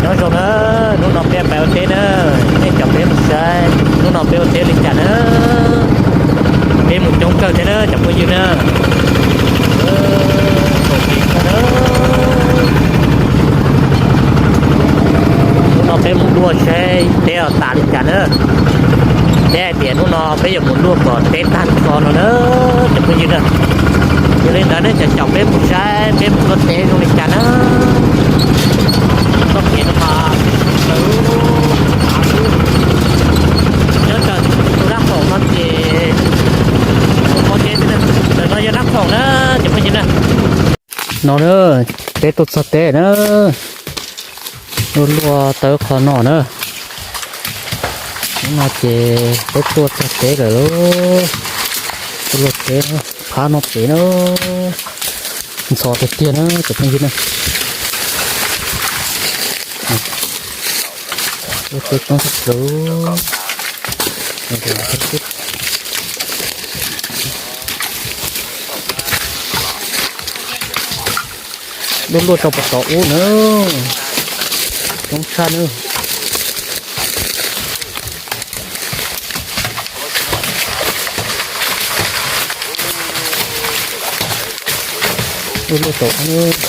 Nyob zoo na, hnub no peb pais ua teb na, nej caum peb mus saib hnub no peb ua teb li cas na. Peb mus coob kawg thiab na cov phooj ywg na. Hnub no peb mus luaj saib teb los tas li cas na. Peb hais tias hnub no peb yuav mus luaj kom teb tag nrho no na cov phooj ywg na. Yog li ntawd nej caum peb mus saib peb mus luaj teb zoo li cas na. Txoj kev no mas, nyob ntawm tus dab khoom no ces, ntawm no yog dab khoom na cov phooj ywg na. No na, peb tuaj txog teb na, luaj luaj tau qhov no na. Hnub no ces peb tuaj txog teb lawm lauj. Tuaj luaj teb, phab no pem na, ntxhov tiag tiag na cov phooj ywg na. Luaj teb coob tshaj plaws. Luaj luaj rau puag tom ub na, coob tshaj na. Luaj luaj tom ub na.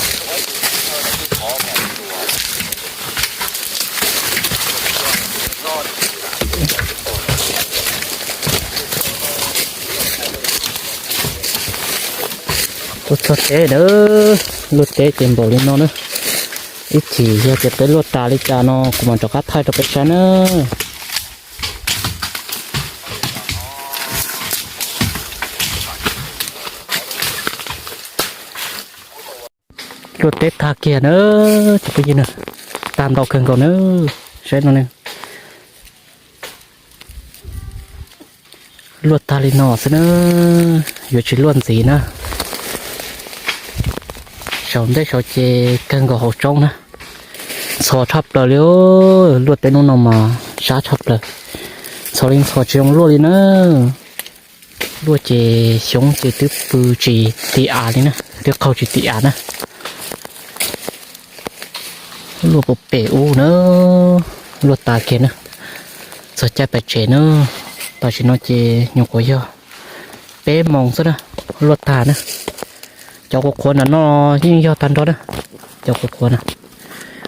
Tuaj txog teb na, luaj teb ces npaum li no na. Ib chim yog tias peb luaj tas li cas no kuv mam rov qab thaij rau peb saib na. Luaj teb tag kiag na, cov phooj ywg na, tag ntau kawg nkaus na, saib no ne. Luaj tag li no xwb na, yuav tsis luaj ntxiv na. Saum ntej saum ces kawg nkaus hauv roob na, ntxhov tshaj plaws li. Luaj teb hnub no mas sab tshaj plaws, ntxhov li ntxhov tsis zoo luaj li na. Luaj ces xyoob ces twb pw tsis ti av li na, twb qaug tsis ti av na. Luaj puag pem ub na, luaj tas kiag na, txog caij pais tsev na. Tam sim no ces nyuam qhuav yog peb moos xwb na, luaj tag na. Cov qhuav qhuav ntawm no yeej yog tag nrho na, cov qhuav qhuav na.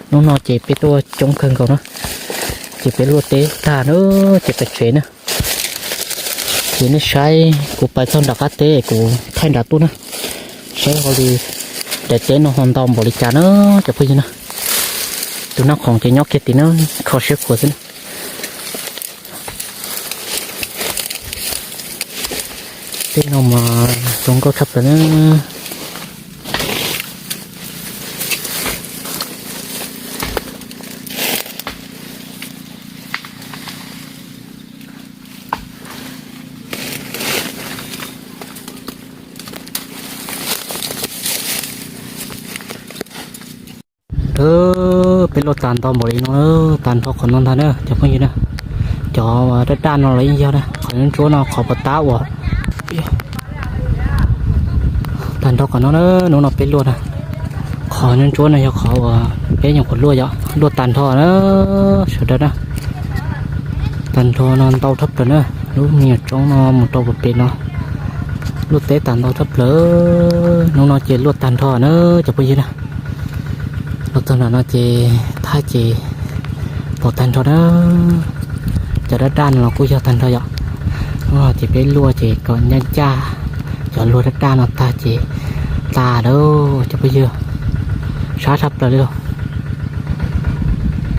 Hnub no ces peb tuaj coob kawg nkaus na, ces peb luaj teb tag na, ces pais tsev na. Ces nej saib kuv pais txog nram qab teb kuv thaij nram tuaj na, saib ho li daim teb no ho ntau npaum li cas na cov phooj ywg na. Tus nab khoom ces nyob kiag tim na, kho siab khuav xwb na. Tej no mas zoo nkauj tshaj plaws na. Peb luaj tag ntau npaum li no, tag nrho qhov no ntag na cov phooj ywg na. Cov daj daj no los yeej yog na, qhov ntsuab no qhov puas tab uas tag nrho qhov no na, hnub no peb luaj na. Qhov ntsuab no yog qhov uas peb nyuam qhuav luaj yom, luaj tag nrho na, sawv daws na. Tag nrho no ntau tshaj plaws na, lub me nyuam roob no mus rau puag pem no. Luaj teb tag ntau tshaj plaws, hnub no ces luaj tag nrho na cov phooj ywg na. Los txog nram no ces thaj ces pom tag nrho na. Cov daj daj no los kuj yog tag nrho yom. Hnub no ces peb luaj ces kom ncaj ncaj, cov luag daj daj no tag ces tas lawm cov phooj ywg, sab tshaj plaws li lauj.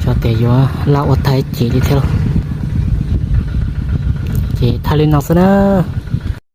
Xyov tias yuav laj ua tag ib chim li thiab lauj. Ces thaj li no xwb na.